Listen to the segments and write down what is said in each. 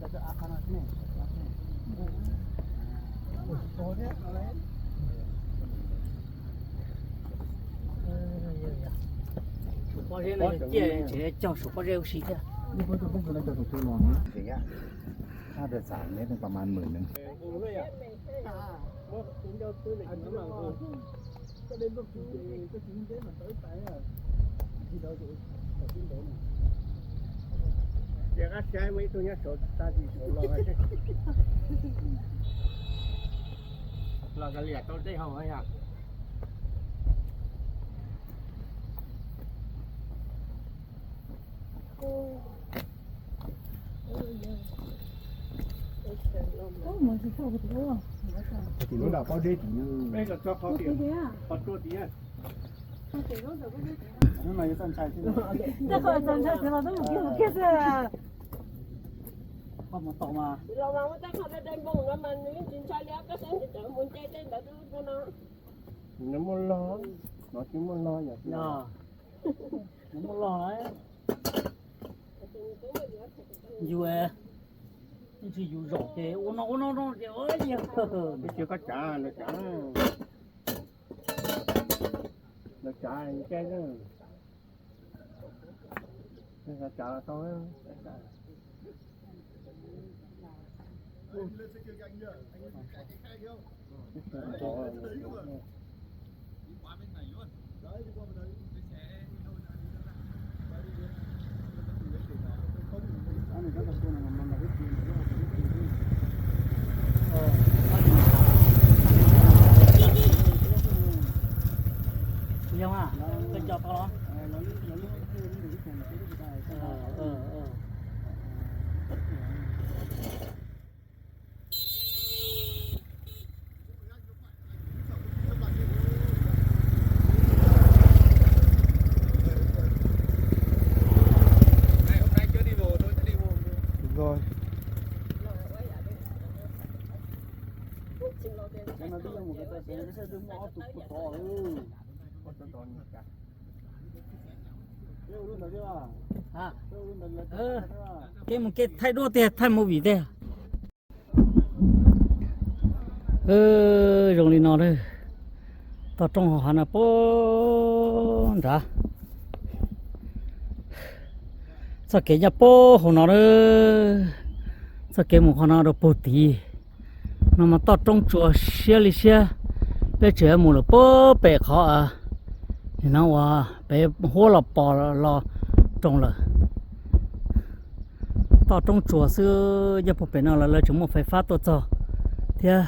Pob zeb no ciaj tseem cog saum pob zeb ua si thiab. Thab de txam neb neeg pas mas mws neeg. Ces qab saib muaj ib tug nyob saud tag zim saud los, los kav liam tau dej haus yom. Tim lub nram pob zeb tim, peb los txog qhov tias, qhov tsua tim. Tej qhov txaus ntshai tiag los twb mus kiag mus kiag xwb. Koj mus tau mas. Los mas muaj tej qhov dai dai npoo no mas nws yeej tsis ntshai li, koj saib nws tseem mus nce tej ntawd dub dub no. Nws muaj log, no tsis muaj log yom. Nws muaj log lawm. Yus, tsis yus zaum ces ua no ua no no ces ua yog. Twb tsis koj tsav, lawv tsav, lawv tsav caij, lawv tsav tau. Yog a, koj nco tau los? Rồi. Kev mus kev thaij duab tiag, thaij movie tiag. Zoo li no, toj roob hauv hav no puag nrad. Txoj kev nyob puag hauv no, txoj kev mus qhov no rau puag tid. No mas toj roob tsuas siab li siab, peb tseem mus lawm puag pem qhov no uas peb huab los pos los rau lawm. Toj roob tsuas xwb, nyob puag pem no los lawv tseem muaj fais fab tuaj txog thiab,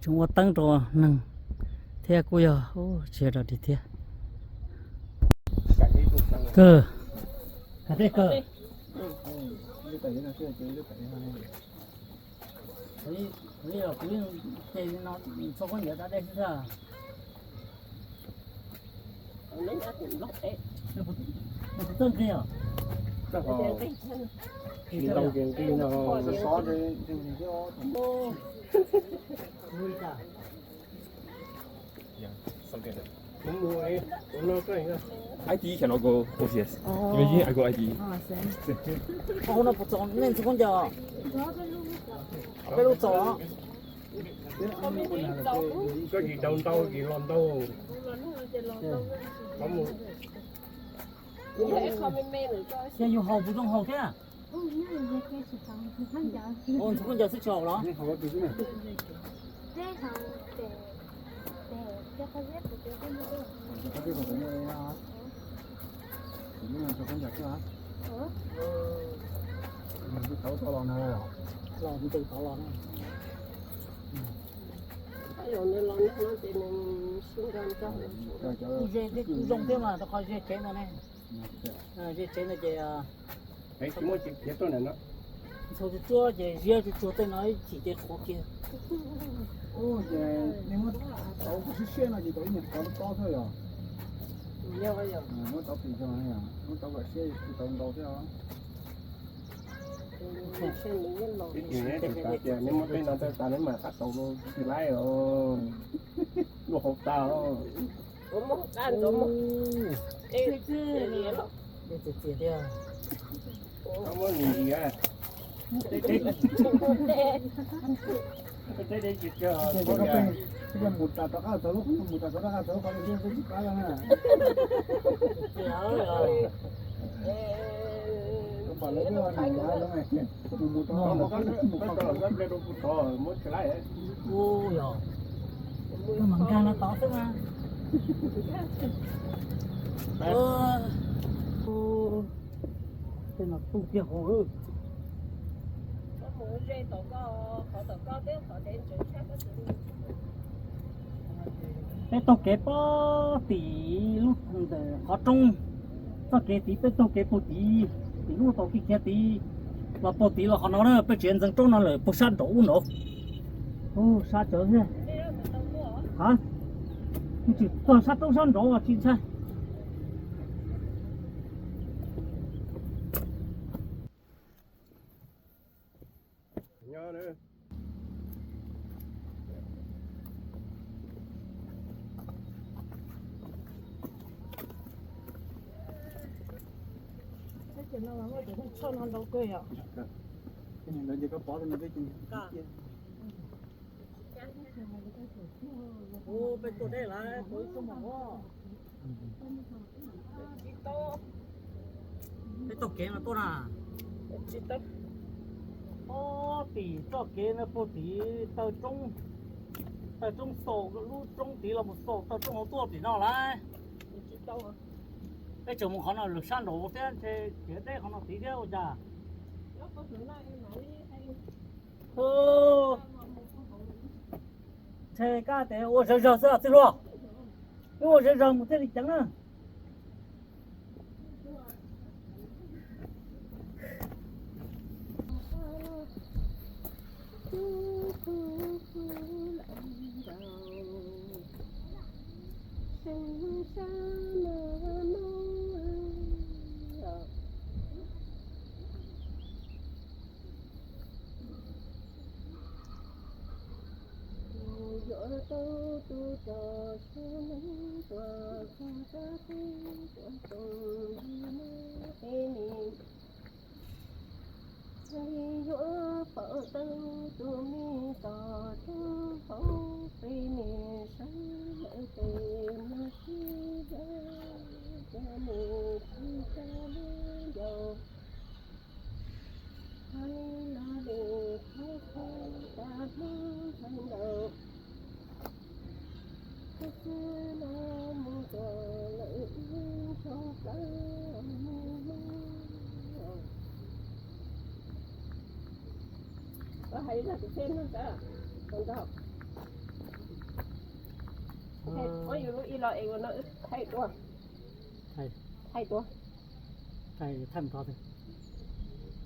tseem ua teeb rau neeg thiab, kuj yog tsis yog dog dig thiab. Kawg, hais tej kawg. Kuv ces no txhob khaub ncaws da dej xwb thiab. Tsis tau nqig os. Tsis tau nqig nqig no. Ib tib xyov no go, ua siab, imagine I go ib tib. Qhov no puas txaus nej txhob khaub ncaws? Peb lub txaus los? Koj tsis tau ntau ces los ntau. Yog yus haus puas zoo haus thiab? Ntxhua khaub ncaws xwb tsis haus los? Tau los na, los tau los na. Kuj ze thiab, kuj zoo thiab mas rau qhov ze tsev ntawd ne. Ze tsev ntawd ces ntxhua tsuag tsuag ces ziab tsuag tsuag tej no ib chim ces qhuav kiag. Ces nej muab tau siab siab no ces tau ib nyuag qhov tob xwb yog? Muab tau pim xyoo, muab tau kom siab tsis tau ntau thiab os. Ib chim neb tus tas tias neb muab tej no tas neb mam qab tau tsis laib os. Luaj hauv tas os. Dej txias txias thiab. Muab nws ntiav. Mus tas rov qab txog lub, mus tas rov qab txog lub qhov twb tsis pab lawm na. Pom lawv twb ua nram nrad lawm, mus mus rov qab mus qhov, mus qhov. Ub yog, mas nkag no tod xwb mas. Tej no tu kiag hauv. Peb taug kev puag tim lub ntawm qhov roob, txoj kev tid peb taug kev puag tid, tim lub tau kiag kiag tid los puag tid los qhov no na, peb tseem ntxeev roob no lawm puag sab nraud ub nraud. Ub, sab tsawv thiab. Ha, tsis txog sab roob sab nraud tsis ntshai. Ub, peb tuaj deb lawm, tuaj ib tug mos ub. Peb taug kev no tuaj na. Ob, tim txoj kev no puag tim taw roob, taw roob xaus lub roob tid los mus xaus taw roob hauv tuaj tim no lawm. Peb tseem mus qhov no lwm sab nraud thiab ntshe tseem deb qhov no tid thiab ua cas. Ntshe kab tias ua zog zog xwb txiv hluas. Wb ua zog zog mus thiaj li ceev na. Yuav tau tus coj sab neeb tuaj txog sab teb tuaj txog yus muab peb me, yog li yuav faus tau tus me tos rau hauv peb me sab lawm tes no sib zog cov me tsis tau lub ncaus. Hais los li qhov qhov tas hmoob hais ntawd, qhov xwb no mus txog lawm ib ntsoo plaws mus mus. Koj hais ib zaj kwv txhiaj no sab, ntau. Ua yus lub ib los es ua no wb thaij dua. Thaij dua. Thaij mus tod.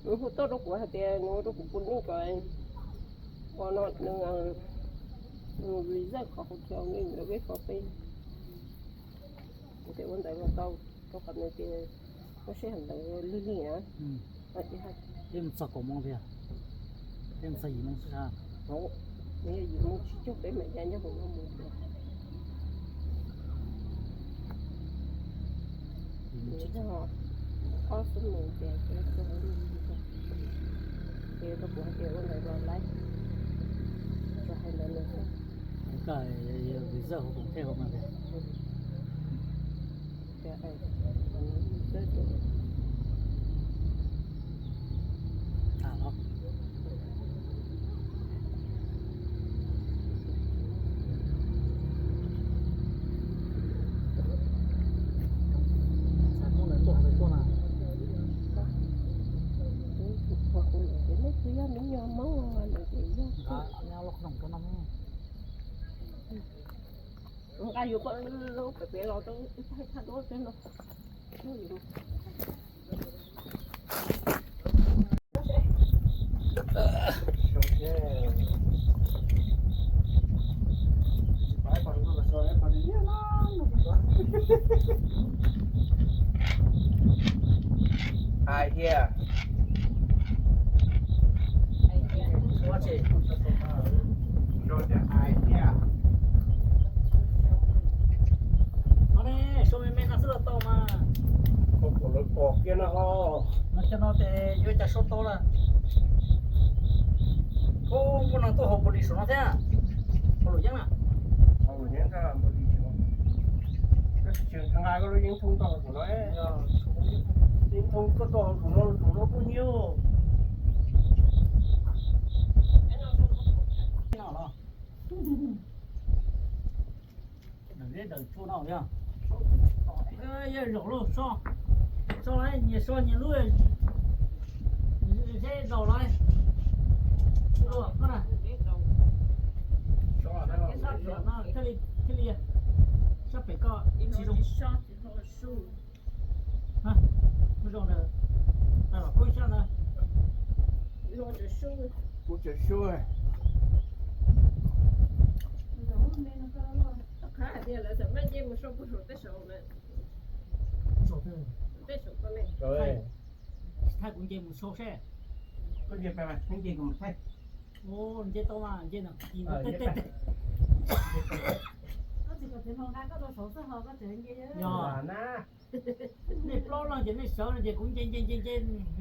Nws hu tuaj rau kuv hais tias nws ua rau kuv pus nej kom ua no nws, nws reserve qhov hotel nws lawv peb qhov peb. Kuv tias ua ntawd los tau, rau qhov nws tias lub sij hawm ntawd lig lig na. Peb mus txog kaum moo tiag, peb mus txog yim moo xwb sas. Nws yog yim moo tsib caug peb mam ya nyob hauv no mus. Yim moo tsib caug, ob xub mus ces peb txog, ces rau kuv hais tias ua ntawd los laib, tsuas hais ntawd nws xwb. Koj reserve hauv koom thej hauv mas tias. Nqa yus koj lub pem pem los rau ib thaj thaj duab peb no. Hais thiab. Hais thiab. Sau me me no xwb los tau mas. Koj pom lawv pom kiag no ho. No cov no ces yuav cas sau tau lawm. Muaj neeg tuaj hauv npaum li saum no thiab. Hauv Luam Yeeb na. Hauv Luam Yeeb, nqa koj lub yeeb thoob tau saum no. Yeeb thoob koj tau saum no, saum no kuj nyiab. Daws zeb daws tshuaj no yog, yog zaum lauj, so, so nyias so nyias lub zeb zaum lawm. Koj na, sab pem no thiaj li, thiaj li sab pem koj tsis zoo. Ua zoo ntawd, tau los kub sab ntawd. Kuv tseem sub. Qhia tias lawv txawm maj nce mus sau puag saum tej saum na. Thaij kuv nce mus sau seb. Koj nce pais mas, koj nce kuv mus thaij. Nce tau mas nce no, koj tsis kom txiv hluas nqa koj rau saud xwb ho koj tseem nce. Yog na. Nej plaub leeg ces nej sawv no ces kuv nce nce nce nce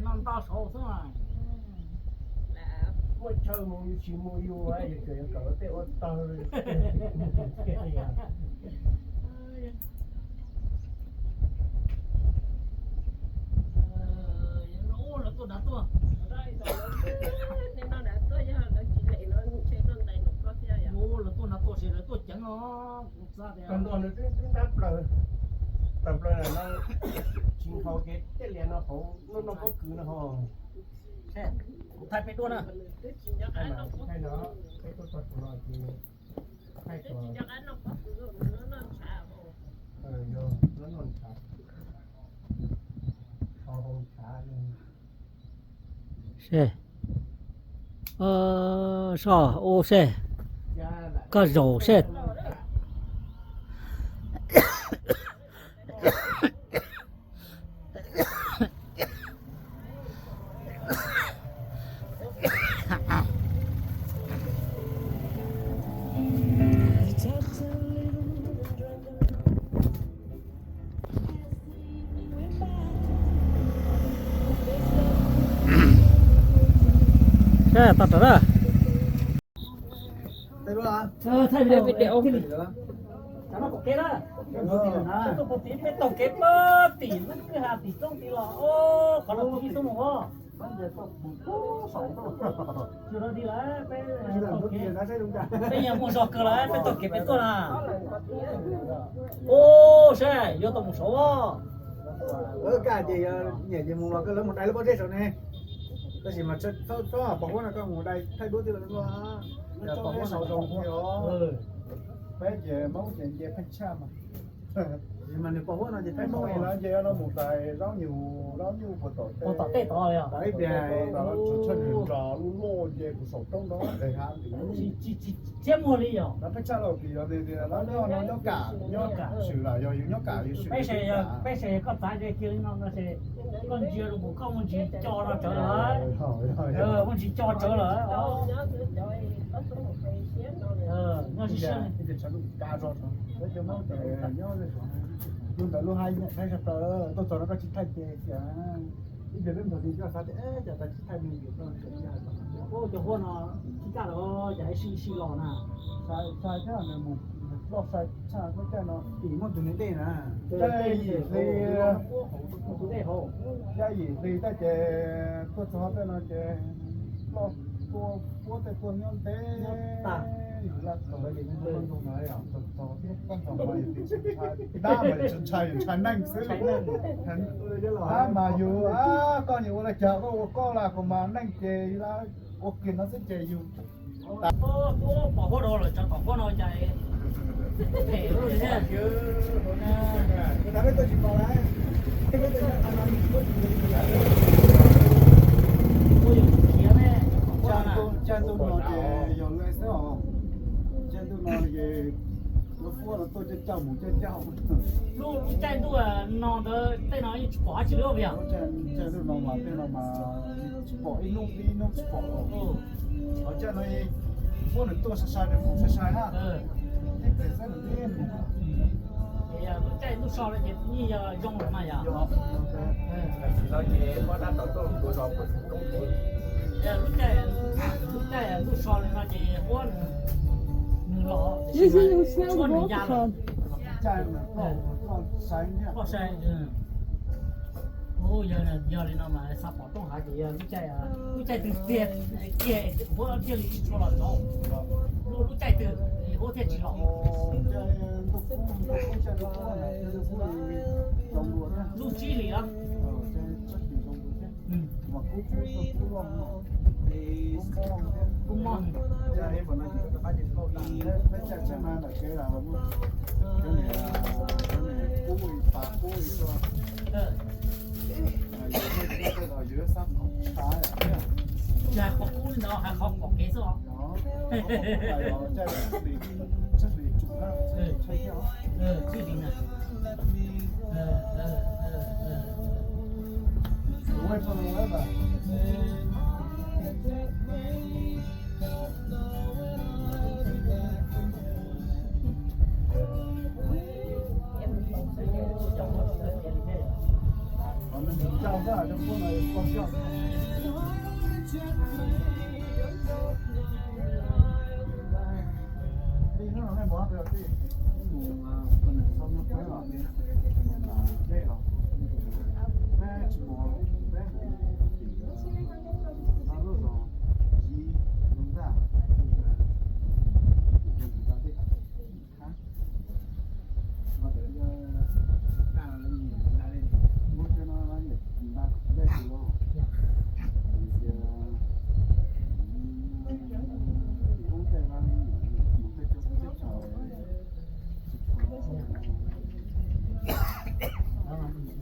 no nto saud xwb mas. Muaj chaw mus yus tsis mus yus, yus tseem yuav kom tej ua tawg. Lawv tuaj nav tuaj. Lawv tuaj nav tuaj ces lawv tuaj ceev os. Kuv xav tias tawg plaws, tawg plaws no, tsis nqhaus ces tej lias no hauv no noj pob kws no ho. Kuv thaij peb duab na. Thaij no, peb tuaj txog tus no ces thaij txog. Yog, noj ntshav, hau hau ntshav. Seb, soj ub seb, koj zaum seb. Seb, tau rawv na. Thaij video. Tsam no pom kev na. Tuaj pem tim peb taug kev pem tim lub kwj ha tim roob tid los, qhov no kuv yeej xub mus os. Tsis no tid lawm, peb taug kev, peb yeej muaj zog kawg lawm, peb taug kev peb tuaj na. Ub, saib yuav tau mus saud. Kaj ces yog nyiam ces mus los koj lawv mus dai lub pob zeb saud ne. Tab sis mas txhob pom huab no koj mus dai thaij duab twb los. Pom huab no zoo. Peb ces Hmoob ces nce pheej tshaj mas. Mas nws pom huab no ces thaij Hmoob lawv nce no mus tais zaub nyuj, zaub nyuj puas tom tej, tom ib pliag, tom lawv tshaj nws nrog lub loj nce kuv saum roob no es ha ntws. Tsis muag li yog. Lawv pheej tshaj los kis yog tias lawv nyob no nyob kam, nyob kam swm lawm, yog yus nyob kam yus swm. Peb se, peb se koj txav ze kiag li no no se koj ntsia rau mus koj muaj ntsis co no tsawv lawm. Muaj ntsis co tsawv lawm. Nyob sib siab. Lub ntawd lub hais nyiam thaij sab plaws, tuaj txog no koj tsis thaij ces tias ib pliag peb mus txog tid koj xav tias cas tas tsis thaij me ntsis. Cov huab no tsis kaj los cas ib sij ib sij los na. Sai thiab nws mus loj sai tshaj koj caij no. Tim muaj tus niag dej na. Caij yim hli, caij yim hli tej ces tuaj txog tej no ces loj tuaj puab tej tuaj nyob ntev. Yus laj tau ntau no, tau tau thiab koj tau mas yus tsis ntshai, dab mas yus tsis ntshai, yus ntshai neeg xwb. Dab mas yus, koj nyiam ua li cas koj ua koj, los kuv mas neeg ces ua kiag no xwb ces yus. Pom huab rau lawm, tsam pom huab no cas phem lub li thiab. Ua yus khiav ne, pom huab no na. Caij ntuj no ces yog lawv xwb os. Caij ntuj no ces lub huab no tuaj coj coj mus coj coj. Lub, lub caij ntuj no ntawd tej no yeej tsis pom dab tsi li os. Caij ntuj no mas tej no mas tsis pom, ib hnub ib hnub tsis pom. Qhov caij no huab nws tuaj sai sai, nws mus sai sai na. Ib pliag xwb nws thiaj mus. Lub caij ntuj so no ces yeej yog zoo lawm mas yog. Lub caij, lub caij Lub so li no ces huab nws los, tshuab nws ya lawm. Koj sai, yog li no mas xav pom rooj hav ces yog lub caij, lub caij twg tiag, huab thiaj li tsis tshua los tod. Lub, lub caij twg huab thiaj tsis los. Lub tsib hlis los. Kub mob. Tsis hais qhov kub li ntawd, hais qhov pom kev xwb os. Tsib hlis na.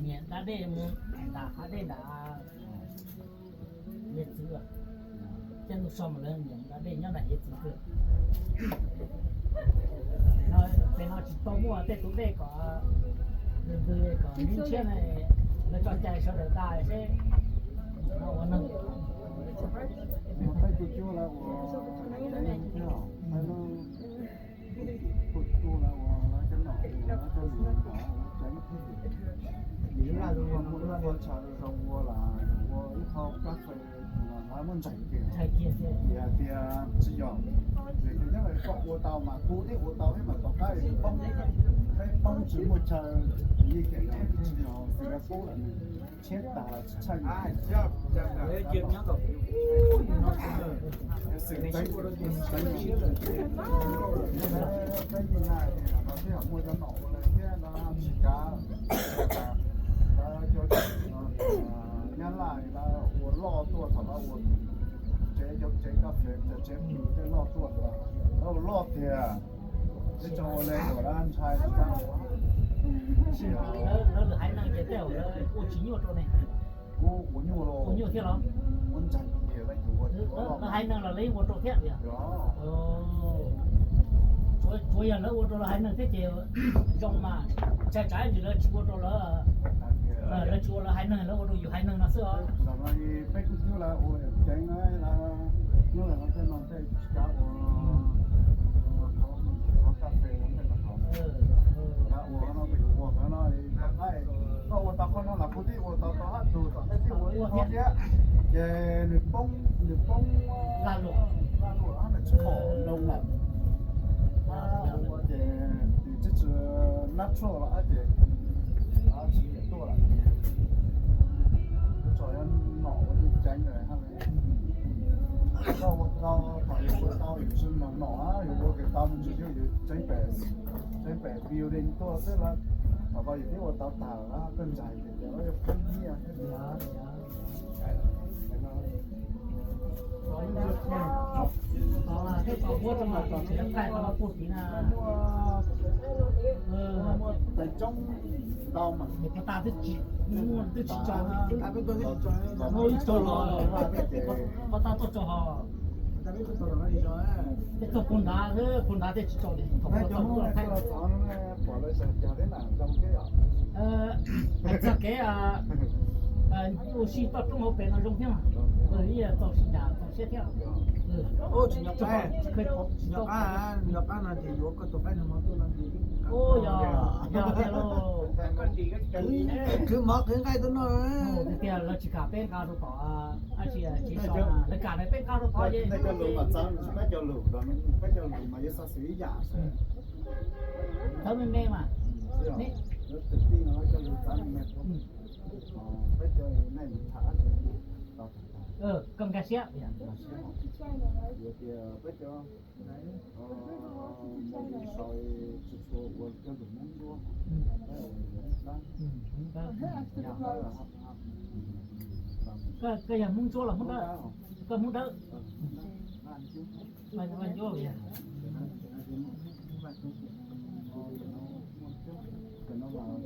Niam da dej mus nram hav dej nram hiav txwv, caij ntuj so mas lawv niam da dej nyob nram hiav txwv kawg. Pem no tsis tau muaj tej tus dej kom ntws kom ntshiab ne, lawv tso cai sawv daws tag seb ua neeg. Ua ib qho kab fe, muaj ntseeg kiag, tias tsis yog, nyob koj ua tau mas kuv twb ua tau thiab mas tom qab poob, peb poob tsis muaj chaw, yeej tias yog tsis yog xwm kub lawm, tshiab tas tsis tshaj. Xwm txheeb, peb yeej na, no thiaj muaj cov nom ua li thiab no tsis kav, lawv cov Nyab Laj lawv ua loj tuaj thaum lawv ua tsev, cov tsev kab fe, cov tsev plis tej loj tuaj, lawv ua loj tiag. Teb tso ua le uas lawv ntshai tsis kav. Lawv lwm haiv neeg ces tej zaum lawv ua tsis nyuaj rau ne. Kuv ua nyuaj los. Ua nyuaj thiab los? Ua ntseeg tiag, lawv haiv neeg los lawv yeej ua rau thiab tiag. Tsuav yog lawv ua rau lawv haiv neeg thiab ces zoo mas, ntshai tsam ntsis lawv tsis ua rau lawv, lawv tsis ua lawv haiv neeg, lawv ua rau yus haiv neeg no xwb os. Peb kuj hnub lawv ua ceev, hnub lawv no tej no tej tsis kav ua, ua kab fe no tej no, lawv ua no kuj yuav ua no, koj ua tau qhov no los kuv twb ua tau tau hab tug tom ntej twb ua ib qho thiab, ces nws poob, nws poob lag luam, lag luam nws tsis pom loo lawm. Ua ces nws tsis, tsis natural los ces tsis tuaj lawm. Tso yog nom ua ceev lawm hab. Koj ua tau, thaum yus ua tau yus tsis nom nom, yus ua kev tau mus tsis yog yus tseev pem, tseev pem building tuaj xwb lawm, thaum koj yus twb ua tau tag lawm, koj ntshai tias lawv yuav poob nyiaj thiab. Tej tsob huab tso mas tso tsis thaij qhov no puag tid na. Muaj tais coob ntau mas. Pos tas twb tsis, muaj twb tsis tso, muaj ib tug los, pos tas tuaj tso ho. Tej txog puag nrad, puag nrad tej tsis tso li. Hais txog kev, ua si toj roob hauv pes no zoo thiab mas. Ib yam txaus siab, txaus siab thiab. Tsis nco qab, nco qab no ces yuav koj tus qaib no tuaj no ces. Yog, yog tiag lauj. Qhwv mov qhwv nqaij tuaj noj. Tiag tiag lawv tsis kam peb nqa rau tom, tab sis tsis so, lawv Kam na peb nqa rau qhov nej cov lus mas txawv, peb cov lus, peb cov lus mas yuav xav xwm ib yam xwb. Txawv me me mas. Lub twm tij no cov lus txawv me me. Peb cov nej mus tham dab tsi los tham tag. Koj nkag siab. Yog tias peb cov Hmoob sau tsis tshua ua cov lus Hmoob Ntsuab, peb ua lus Hmoob Dawb. Koj yog Hmoob Ntsuab los Hmoob Dawb? Koj Hmoob Dawb. Vaj Ntsuab li.